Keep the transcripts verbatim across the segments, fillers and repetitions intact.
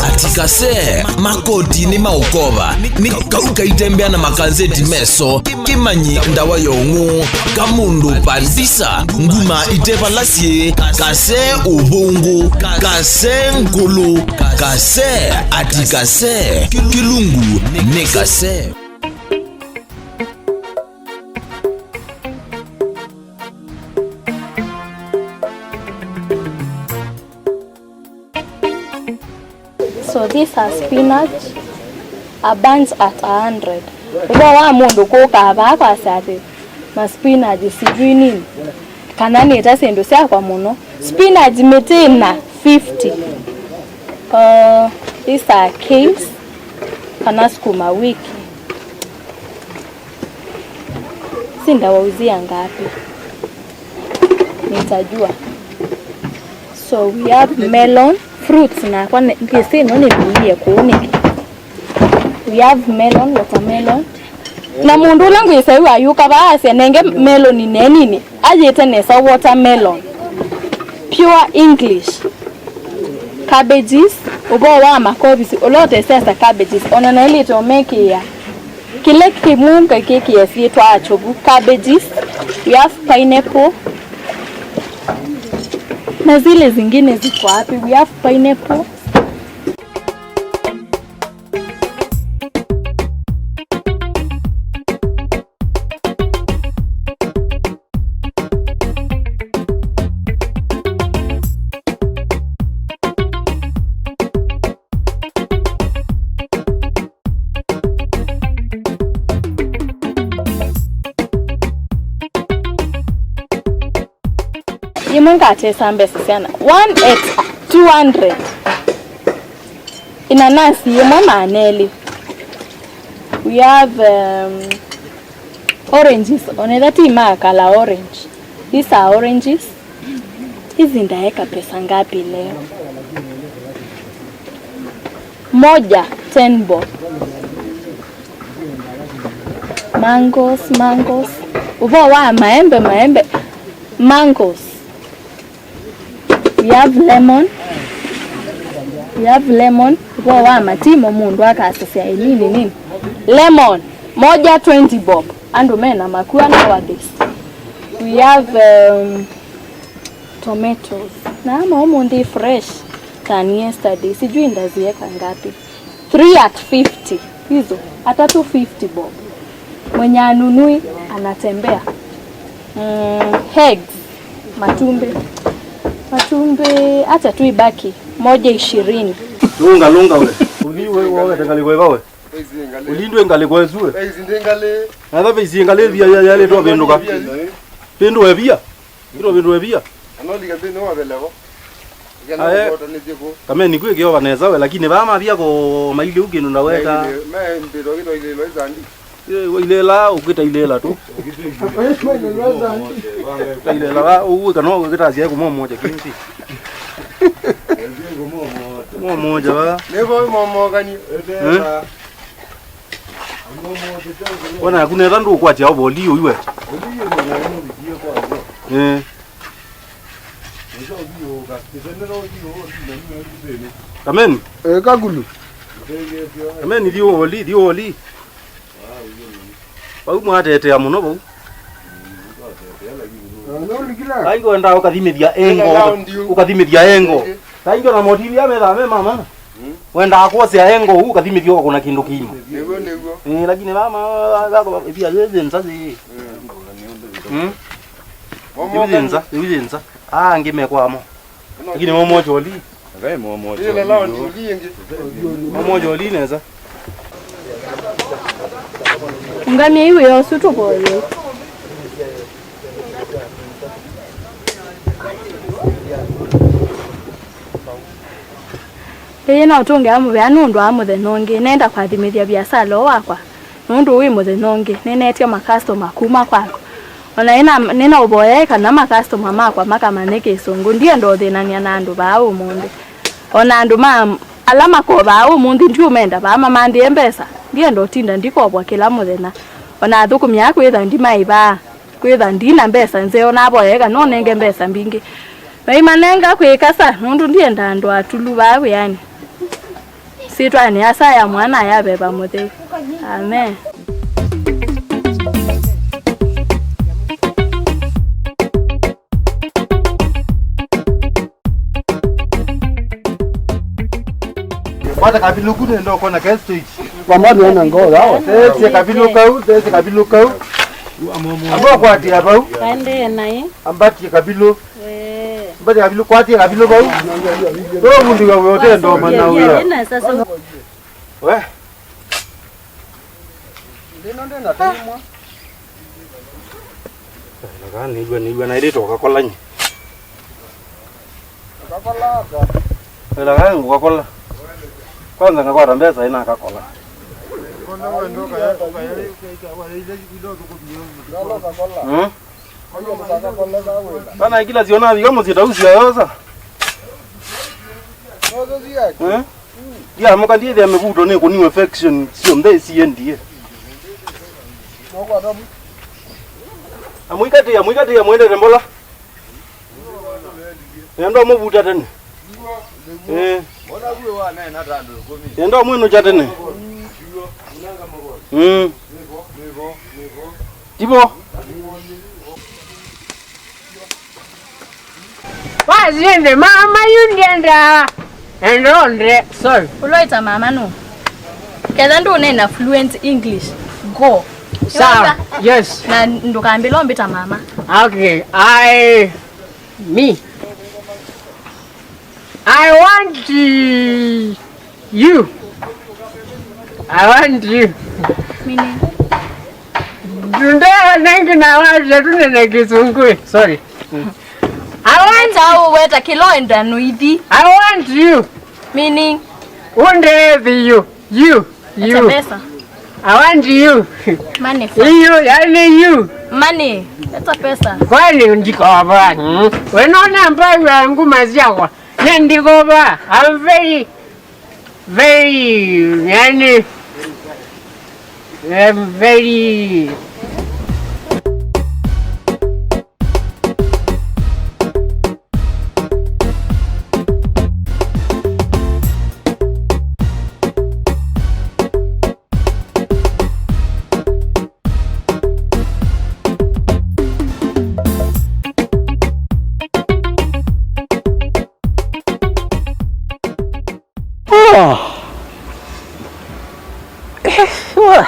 Atikase, makoti nĩ maũkova, nĩ kau kaitembea na makanzeti meso, kĩmanyi ndawa ya ũng'ũ, kamũndũ pandisa, nguma ite vala syĩ, kase ũvũngũ, kase ngũlũ, kase, atikase, kĩlungu nĩ kase. So these are spinach, a bunch at a hundred. Ũvoo wa mũndũ kũkaa vaa kwasya atĩ ma spinach sijui nini, kana nĩta syĩndũ syakwa mũno. Spinach mĩtĩ ĩna fifty. Uh, these are kales, kana sukuma wiki. Si ndawauzia ngapi? Nitajua. So we have melon, fruits nakwa ne-, ngĩsĩ ĩno nĩviie kũu nĩkĩ. We have melon, watermelon. Na mũndũ ũla ngwĩsa yu ayũka vaa asya nenge melon nenini, ayĩte nesa watermelon. Pure English. Cabbages, ũvoo wa makovisi, ũla ũtesesa cabbages, ona naĩlĩte ũmekĩĩa. Kĩla kĩmwe ngakĩkĩa syĩtwa achovu, cabbages, we have pineapple, na zile zingine ziko wapi? We have pineapple. Yĩmwe ngatesa mbesa syana one at two hundred. Inanasi yĩmwe maana elĩ. We have, um, oranges, onetha ti makala orange. These are oranges. Hizi ndaeka pesa ngapi leo? Moja, ten bob. Mangoes, mangoes. Ũvoo wa maembe, maembe. Mangoes. We have lemon. We have lemon. Ũvoo wa matimo mũndũ akasasya ĩnini nini. Lemon. Moja, twenty bob. Andũ mena makua nowadays. We have, um, tomatoes. Na ama ũmũnthĩ fresh than yesterday. Sijui ndazieka ngapi. Three at fifty. Hizo. Atatu fifty bob. Mwenye anunui anatembea. Mm, eggs. Matumbĩ. Matumbĩ, acha tu ibaki. Moja ishirini. Lunga, lunga we. Ũthi we, wowete ngalĩko ĩva we? Ulindwe ngalĩko ĩsu we. Ĩsi ndĩ ngalĩ. Na ĩtha ĩsi ngalĩ ĩthia ya, ya, yaĩlĩtwe ũvĩndũka. Vĩndũ evia. Ngĩtwa vĩndũ evia. Anolika nthĩnĩ wa velevo. Aye. Kameni kwĩ kĩova nesa we, lakini vaa mavia ko mailĩ u kĩndũ ndaweta. Mailela ũkĩta ilela tu. Ilela va ũu kana ũkĩtasya kũmomoja kĩngĩ. Momoja va. Nĩvo momokani. Eh? Ona yaku netha ndũkwatya ũvoli ũiwe. Eh. Amen. Eh, kakulu. Amen, thiĩ ũvoli, thiĩ ũvoli. Vau mwatetea mũno vau. Ai, wendaa ũkathimĩthya engo, ũkathimĩthya engo. Kaingĩ ona motivi ya methaa me mama. Wendaa kwosea engo huu, ũkathimĩthya ũkakũna kĩndũ kĩima. Nĩguo, nĩguo. Eh, lakini mama, vako ivia yĩthĩ nza yĩ. Mm. Ivia nza, ivia nza. Ah, angĩ mekwamo. Lakini momo choli. Ngai momo choli. Momo choli nesa. Ngamia iwe yosu tukoye. Ĩĩ, no tũngĩa mũvea nũndũ wa mũthenya ũngĩ. Nenda kwathimĩthya viasala ũũ wakwa, nũndũ wĩ mũthenya ũngĩ nĩneetye makastoma kuma kwaku. O na nĩna, nĩnaũvoya ĩ kana makastoma makwa makamanye Kĩsũngũ. Ndienda ũthĩnany'a na andũ vaa ũmũnthĩ. O na andũ ma, ala makovaa ũmũnthĩ ndiũmenda vaa mamandĩe mbesa. Ndienda ũtinda ndikovwa kĩla mũthenya. O na athũkũmi aa kwĩtha ndimaĩvaa. Kwĩtha ndina mbesa nzeo, navoya eka no nenge mbesa mbingĩ. Aimanenga kwĩkasa, nũndũ ndienda andũ atulu vaa wĩanĩ. Syĩtwanĩ ya Asa, ya Mwana, ya Veva Mũtheu. Amen. Kwata kavilũ ku nenda ũkona ke stage. Vamani ena ngoo yawa. Theesye kavilũ kau, theesye kavilũ kau. Amba ũkwatĩa vau. Aendee naĩ. Ambatie kavilũ. Wee. Ambatie kavilũ, kwatie kavilũ vau. Wewe mundu wa wewe utendo mana huyo. Ĩna sasa. We. Ndino ndina taimwa. Naka nĩw'a, nĩw'a na ĩlĩ toka kola nye. Ũkakola ata? Ĩla kaĩ ngũkakola. Kwanza ngakwata mbesa ĩna akakola. Kola wendo kaya, kaya, kaya, kaya, ile, ile, ile, ile, ile, ile, ile, ile, ile, ile, ile, Mm? Kana kila siona vika mũsyĩ ta ũcio yosa. Eh? Ndiamũka ndiĩthĩa mĩvuto nĩ kũniwe faction syonthe isiendie. Amwĩkatĩa, amwĩkatĩa mwendete mbola. Nenda mũvuta tene. Eh. Nenda mwĩnũkya tene. Mm. Tivo. Waziende mama yu ndienda. Enda onde. Sorry. Ũlwaĩta mama nũ? Ketha ndũneena fluent English, go. Sawa. Yes. Na ndũkambĩla ũmbĩta mama. Okay. I Me. I want, uh, you. I want you. Meaning? Tunde nengi na watu tunene kizungu. Sorry. I want. Weta, weta kĩlo enda noithi. I want you. Meaning? Undethi you. You, you. Pesa. I want you. Money. For you, yani you. Money. Leta pesa. Kwani ndikova? Hmm? Wenona mbayu yangu maziakwa. Ne ndikova. I'm very, very, yani, I'm very. Ah. Eh, wa.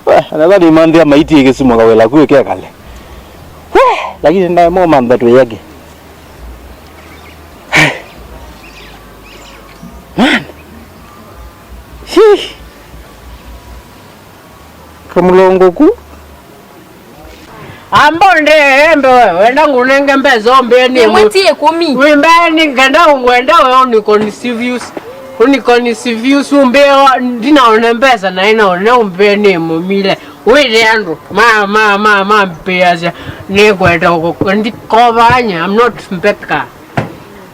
Wa, anaweza nimanthia maiti ikisumwa kawela kue kekale. We, lakini ndae mo mantha tu yake. Man. Sheesh. Kamulongo ku. Amba ũndee embe we, wenda ngũnenge mbesa ũmbĩe nĩ ĩmwe ti ĩkũmi. Wĩmbĩe nĩ ngenda ngwenda we ũniconfuse. Ũniconfuse ũmbĩe wa-, ndinaone mbesa na ĩnaone ũmbĩe nĩ mũmile. Wĩte andũ ma, ma, ma, ma mbĩasya nĩkwenda ũkũ-, ndikovanya, I'm not beggar.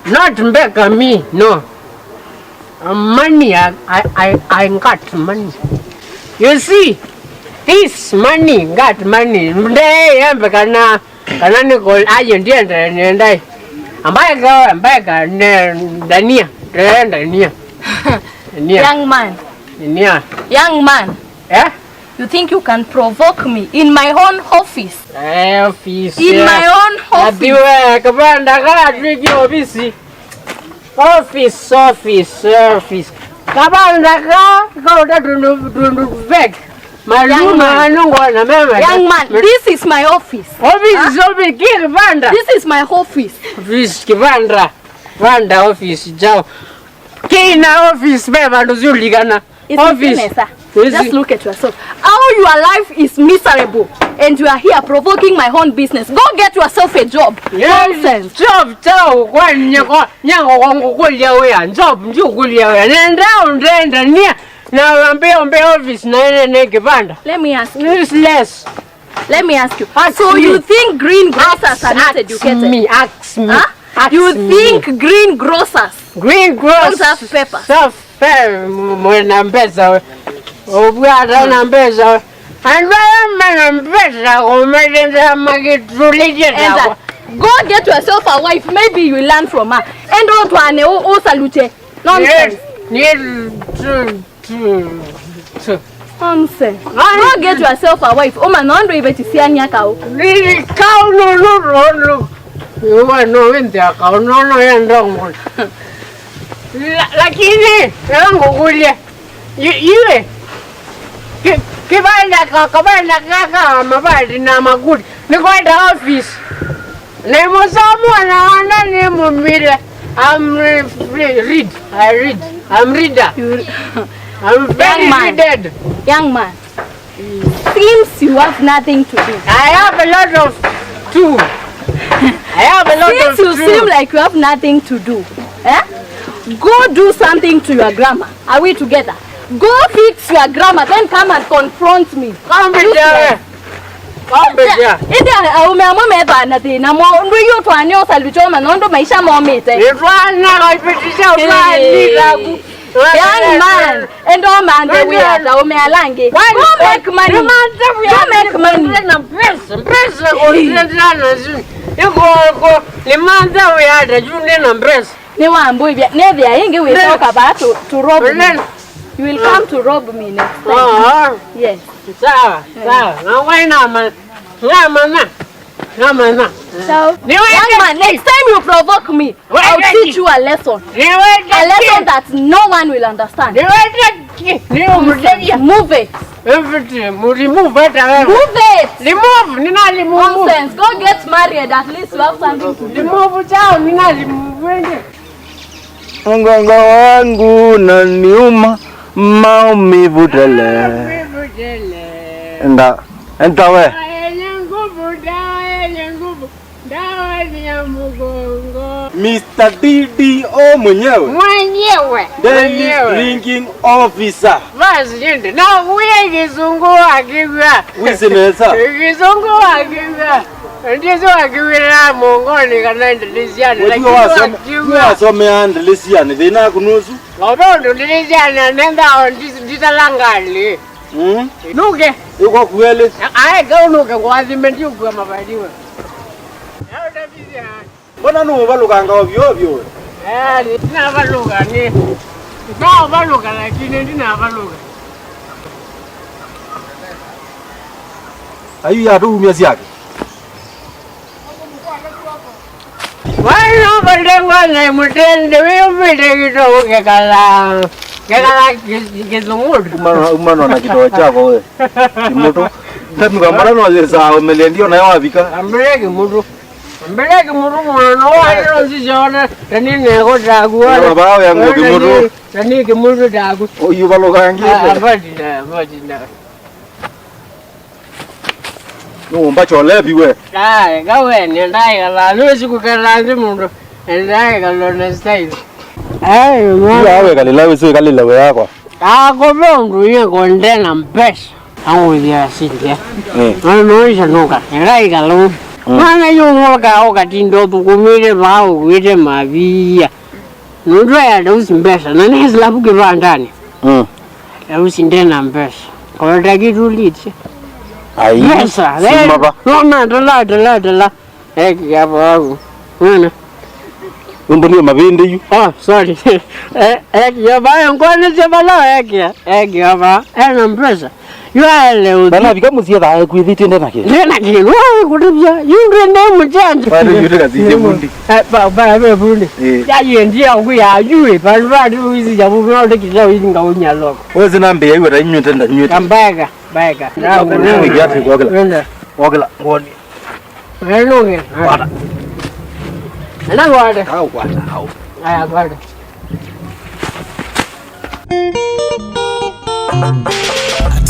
Not beggar me, no. Money, I, I, I, I got money. You see, this money, got money. Ndee yembe kana, kana niko aje ndiende niendai. Ambaye ka, ambaye ka ne ndania, ndania. Ndania. Young man. Ndania. Young man. Eh? You think you can provoke me in my own office? Eh, office. In my own office. Ati we, kabanda ka twiki ofisi. Office, office, office. Kabanda ka, ka uta tundu, tundu vek. Maluma anu ngona mema. Young man, this is my office. Office, office, ki kibanda. This is my office. Office, kibanda. Banda office jao. Kina office, be bandu ziulikana. Office. Just look at yourself. How your life is miserable and you are here provoking my own business. Go get yourself a job. Nonsense. Job chao kwa nyako, nyako kwangu kulia wea. Job ndio kulia wea. Nenda undenda nia. Na wambia ombe office na ene ne kibanda. Let me ask you. Useless. Let me ask you. So you think green grocers are not educated? Ask me, ask me. Huh? You think green grocers don't have papers? Mwena mbesa we. Obwata na mbesa we. Andũ aya mena mbesa kũmatenda makĩtũlĩkĩtawa. Go get yourself a wife, maybe you learn from her. Enda ũtwaane ũ-, ũsalute. Nonsense. Nonsense. Go get yourself a wife. Ũmanya ũndũ ĩveti syania kaũ. Nili kaũ nũnũ rũnũ. Iwa no wĩnthĩa kaũ nũnũ yenda ngũla. La-, lakini, ela ngũkũlye. Yu-, iwe. Ki-, kĩvanda ka-, kavanda kaka mavati na makuti. Nĩkwenda office. Nĩ mũsomo na wana nĩ mũmile. I'm re-, re-, read. I read. I'm reader. You I'm very Young man. Readed. Young man. Seems you have nothing to do. I have a lot of two. I have a lot Since of you two. Seem like you have nothing to do, eh? Go do something to your grammar. Are we together? Go fix your grammar, then come and confront me. Come be there. Come be there. Ĩndĩ aũme amwe methĩwa na thĩna mo, ndwĩi ũtwaane ũsalute ũmanya ũndũ maisha momĩte. Nĩtwaana kaipitisha ũtwaani taku. Young man, enda ũmanthe wĩa ta aũme ala angĩ. Go make money. Go make money. Nĩmanthe wĩa ta yu ndĩ na mbesa. Nĩwambũĩvya, nĩthĩa ĩngĩ wĩtoka vaa to, to rob me. You will come to rob me next time. Yes. Sawa, sawa. Na wai nama, namanya, namanya. So, young man, next time you provoke me, I'll teach you a lesson. A lesson that no one will understand. Move it. Move it. Remove it. Nina remove. Nonsense. Go get married. At least you have something to do. Remove chao, nina remove. Mgongo wangu unaniuma, maumivu tele. Maumivu tele. Enda, enda we. Dawa yenye nguvu, dawa yenye nguvu, dawa ni ya mgongo. Mister D D O mwenyewe. Mwenyewe. Daily drinking officer. Basi, nende. Na uye kizungu akigwa. Wisi nesa. Kizungu akigwa. Ndizo akiwira mongoni kana ndilisiani, lakini wakiwa wasomea ndilisiani, thĩna waku nũsu. Maũndũ ndilisiani anenda nditalangali. Mm. Nuke. Iko kweli. Ae kau nuke kwathime ndiukua mabaliwe. Yao ndabizia. Mbona nũũvalũkanga ovyo ovyo we? Eh, ndinavaluka ni. Ndinavaluka lakini ndinavaluka. Ayu yatũumya syake. Wano valengwa na mũtende wĩũmĩte kĩtoo kekala kekala kĩsungũti. Umano umano na kĩtoo kyako we. Kĩmũtũ. Ndamika mbona no yesa omele ndio nayo wavika. Ambele kĩmũtũ. Mbele kĩmũtũ mwana wa ĩno nzisione, tani neko taku. Ora bao yangu kĩmũtũ. Tani kĩmũtũ taku. Uyu balũkangĩte. Abatina, abatina. Nũũmba cholevi we. Ai, gawe, nĩndaĩkala, nĩwĩsi kũkela nthĩ mũndũ, nĩndaĩkala na style. Ai, mwana. Ila wekalila wĩsi wekalila we yakwa. Akove ũndũ yeko ndena mbesa. Angũthĩa sindya. Eh. Mwana noisanũka, ĩla ĩkalũ. Mm. Mwana yu ũka ũkatinda ũthũkũmĩte vaa ũkuĩte mavia. Nũndũ aya ndausi mbesa, na nĩ silavu kĩvandanĩ. Mm. Ndausi ndena mbesa. Koleta kĩtulitye. Ai. Mbesa, simba va. Nona tala, tala, tala. Eki hapa wangu. Mwana. Wimbo ndio mavindi yu. Oh, sorry. Eh, eki hapa ngone se bala eki. Eki hapa. Ena mbesa. Yu aele ũthi. Bana vika mũsyĩ thaa kwĩthĩtye ndena kĩ. Ndena kĩ. Wewe kutubia. Yu ndende mjanja. Bado yu ndeka zije bundi. Eh, ba ba be bundi. Eh. Ya yendie ngũ ya yu. Bado bado wizi ya bundi na ndekita winga unyaloko. Wewe zina mbe ya yu ta nyuta nda nyuta. Kambega, bega. Ndio kiasi kwa kila. Nenda. Kwa kila ngoni. Nũke. Kwata. Enda kwata. Au kwata, au. Aya, kwata.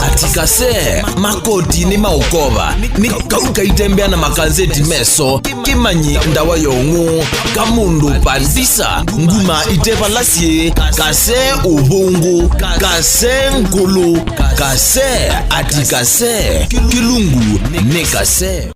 Ati kase, makoti nĩ maũkova. Nĩ kau kaitembea na makanzeti meso. Kĩmanyi ndawa ya ũng'ũ. Kamũndũ pandisa. Nguma itevalasye. Kase ũvũngũ. Kase ngũlũ. Kase, ati kase. Kĩlungu nĩ kase.